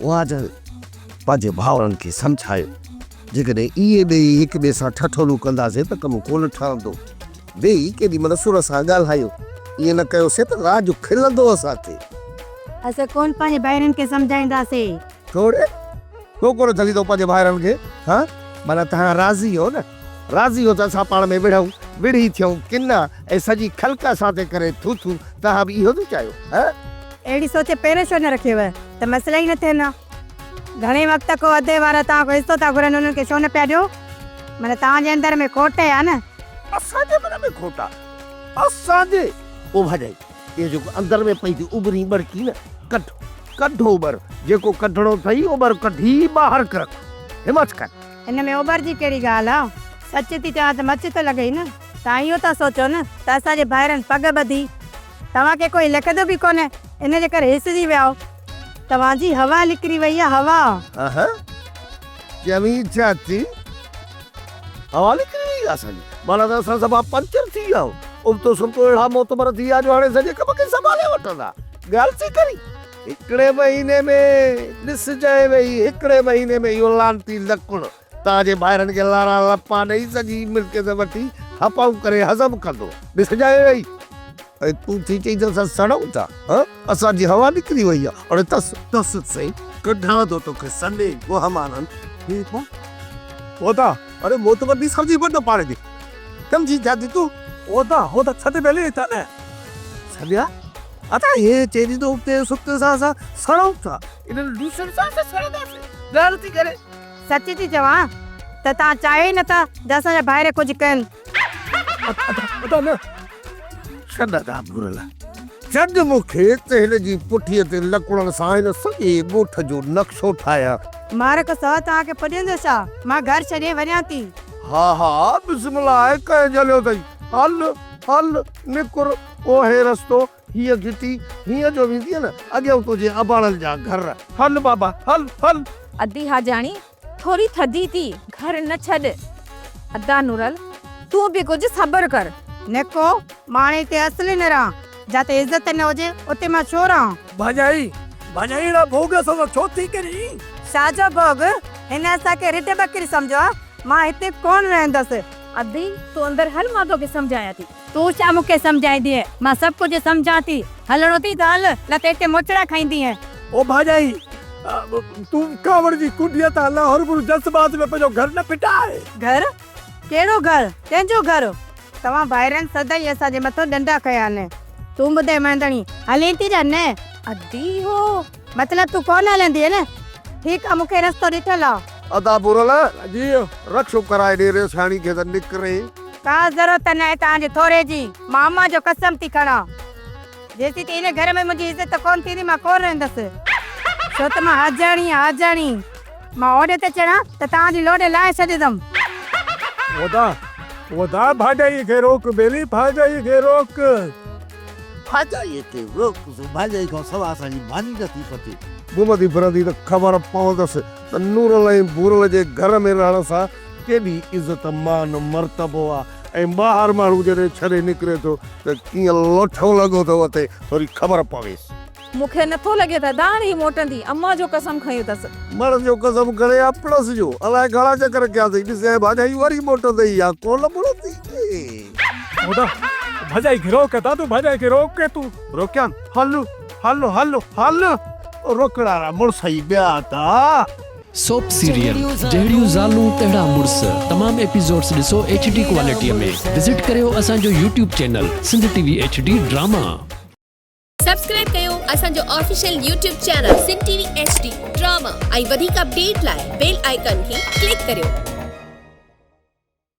واجل پنهنجي ڀائرن کي سمجهايو، جيڪڏهن اهي ٻئي هڪ ٻئي سان ٺٺولون ڪنداسين ته ڪم ڪونه ٺهندو. ويهي ڪيڏي مهل سر سان ڳالهايو. ائين نه ڪيوسين ته راڄ کلندو اسان تي. اسين ڪونه پنهنجي ڀائرن کي سمجهائينداسين. ڇو ڙي؟ ڇو ڪونه جهليندؤ پنهنجي ڀائرن کي؟ ها؟ معنيٰ توهان راضي هو نه؟ راضي هو ته اسان پاڻ ۾ وڙهون، وڙهي ٿيون ڪنا ۽ سڄي خلق اسان تي ڪري ٿو ٿو، توهان به اهو ٿي چاهيو؟ ها؟ اهڙي سوچ پهرين ڇو نه رکيو ته مسئلا ئي نه ٿين ها. گهڻي وقت کان ادي وارا توهان کان حصو ٿا گهرن انهن کي ڇو نه پيا ڏيو؟ معنيٰ توهان جي اندر ۾ کوٽ آهي نه؟ اسان جي من ۾ کوٽ آ؟ اسان جي؟ او ڀاڄائي، اهو جيڪو اندر ۾ پئي ٿي اٻرين ٻڙڪين نه، ڪڍ، ڪڍ اوٻر، جيڪو ڪڍڻو اٿئي اوٻر ڪڍي ٻاهر ڪرک، همٿ ڪر. هن ۾ اوٻر جي ڪهڙي ڳالهه آ؟ سچ ٿي چوان ته مچ ته لڳئي نه. توهان اهو ٿا سوچو نه ته اسان جي ڀائرن پڳ ٻڌي. توهان کي ڪوئي لکندو به ڪونه، ان جي ڪري هيسجي ويا آهيو. توهان جي هوا نڪري وئي آ، هوا. اها چوين ڇا ٿي؟ هوا نڪري وئي آ اسان جي؟ معنيٰ ته اسان سڀا پنچر ٿي ويا آهيون. ابتو سبتو اهڙا معتبر ٿي ويا جو هاڻي سڄي ڪم کي سنڀالي وٺندا. ڳالهه ٿي ڪرين. هڪڙي مهيني ۾ ڏسجانء ويهي، هڪڙي مهيني ۾ اهو لعنتي لڪڻ توهان جي ڀائرن کي لارا لپا ڏئي سڄي ملڪيت وٺي هپائون ڪري هضم ڪندو. ڏسجانء ويهي. ۽ تون ٿي چئين ته اسان سڙون ٿا، ها؟ اسان جي هوا نڪري وئي آ. اڙي تس، تس سهي، ڪڍان ٿو توکي سني گوهه مانن. ٺيڪ آ. هودا، اڙي معتبر ڏي سمجهي ڪونه ٿو پاڻ کي. سمجهين ڇا ٿي تون؟ هودا، هودا ڇڏ ٻيلي هتان نه. ڇڏيان؟ ادا هي چئي ڏيندو اتي ستي سان اسان سڙون ٿا. انهن لوسن سان اسان سڙنداسين. ڳالهه ٿي ڪري. سچ ٿي چوان ته توهان چاهيو ئي نٿا ته اسان جا ڀائر ڪجهه ڪن. ادا، ادا نه. ڇڏ ادا ڀورل. ڇڏ مون کي ته هن جي پٺيء تي لڪڙن سان هن سڄي ڳوٺ جو نقشو ٺاهيان. مارڪ سوا توهان کي پڄندو ڇا؟ مان گهر ڇڏي وڃان ٿي. ها ها بسم الله آهي ڪنهن جهليو اٿئي. هل هل نڪر اهي رستو هيء گهٽي هيئن جو ويندينء نه اڳيئون تنهنجي اباڻن جا گهر. هل بابا هل هل. ادي حاجاڻي ٿوري ٿڌي ٿي گهر نه ڇڏ. ادا نورل تون به ڪجهه صبر ڪر. نڪو، مان هاڻي هتي اصل ئي نه رهان. جاتي عزت نه هجي اتي مان ڇو رهان. ڀاڄائي، ڀاڄائي اهڙا ڀوڳ اسان سان ڇو ٿي ڪرين؟ ڇا جو ڀوڳ؟ هن اسان کي رڍ ٻڪري سمجهيو آ. مان هتي ڪونه رهندس. ادي، تون اندر هل مان توکي سمجهايان ٿي. تون ڇا مون کي سمجهائيندينء؟ مان سڀ ڪجهه سمجهان ٿي. هلڻو ٿي ته هل، نه ته هتي موچڙا کائيندينء. او ڀاڄائي، تون ڪاوڙ جي ڪنڊيء تان لهه، هروڀرو جذبات ۾ پنهنجو گهر نه ڦٽاء. گهر؟ ڪهڙو گهر؟ ڪنهن جو گهر؟ توهان ڀائرن سدائين اسان جي مٿو ڏنڊا کنيا آهن. تون ٻڌاء مهندڻي، هلين ٿي يا نه؟ ادي هو. مطلب تون ڪونه هلندينء نه؟ ٺيڪ آ، مون کي رستو ڏٺل آ. ادا ڀورل، جي رڪشو ڪرائي ڏي ريساڻي کي ته نڪري. ڪا ضرورت ناهي توهان جي ٿوري جي، مان امان جو قسم ٿي کڻان. جيسين تائين هن گهر ۾ منهنجي عزت ڪونه ٿيندي مان ڪونه رهندس. ڇو ته مان حاجاڻي آهيان، حاجاڻي. مان اوڏي تي چڙهان ته توهان جي لوڏي لاهي ڇڏيندم. ودا، ودا ڀاڄائيء کي روڪ ٻيلي، ڀاڄائيء کي روڪ. ڀاڄائيء کي روڪ، سو ڀاڄائيء کان سوا اسان جي ڀاڄي نه ٿي پچي. گهمندي ڦرندي ته خبر پوندس ته نورل ۽ ڀورل جي گهر ۾ رهڻ سان ڪيڏي عزت، مان، مرتبو آ ۽ ٻاهر ماڻهو جڏهن ڇڏي نڪري ٿو ته ڪيئن لوٺو لڳو ٿو وتي، ٿوري خبر پويس. مون کي نٿو لڳي ته ادا هاڻي هي موٽندي. امان جو قسم کنيو اٿس. مڙس جو قسم کڻي يا پڻس جو، الائي گهڻا چڪر ڪيا اٿئي، ڏسين ڀاڄائي وري موٽندئي يا ڪونه مڙندي. ادا، ڀاڄائي کي روڪ ادا، تون ڀاڄائي کي روڪ تون. روڪيان؟ هل، هل، هل، هل، روڪڻارا مڙس ئي ٻيا ادا. سوپ سيريل جهڙيون زالون تهڙا مڙس تمام ايپيسوڊس ڏسو ايڇ ڊي ڪوالٽي ۾ وزٽ ڪريو اسان جو YouTube channel Sindh T V H D drama. Subscribe ڪيو اسان جو official YouTube channel Sindh T V H D drama ۽ وڌيڪ اپڊيٽ لاء بيل آئيڪان کي ڪلڪ ڪريو.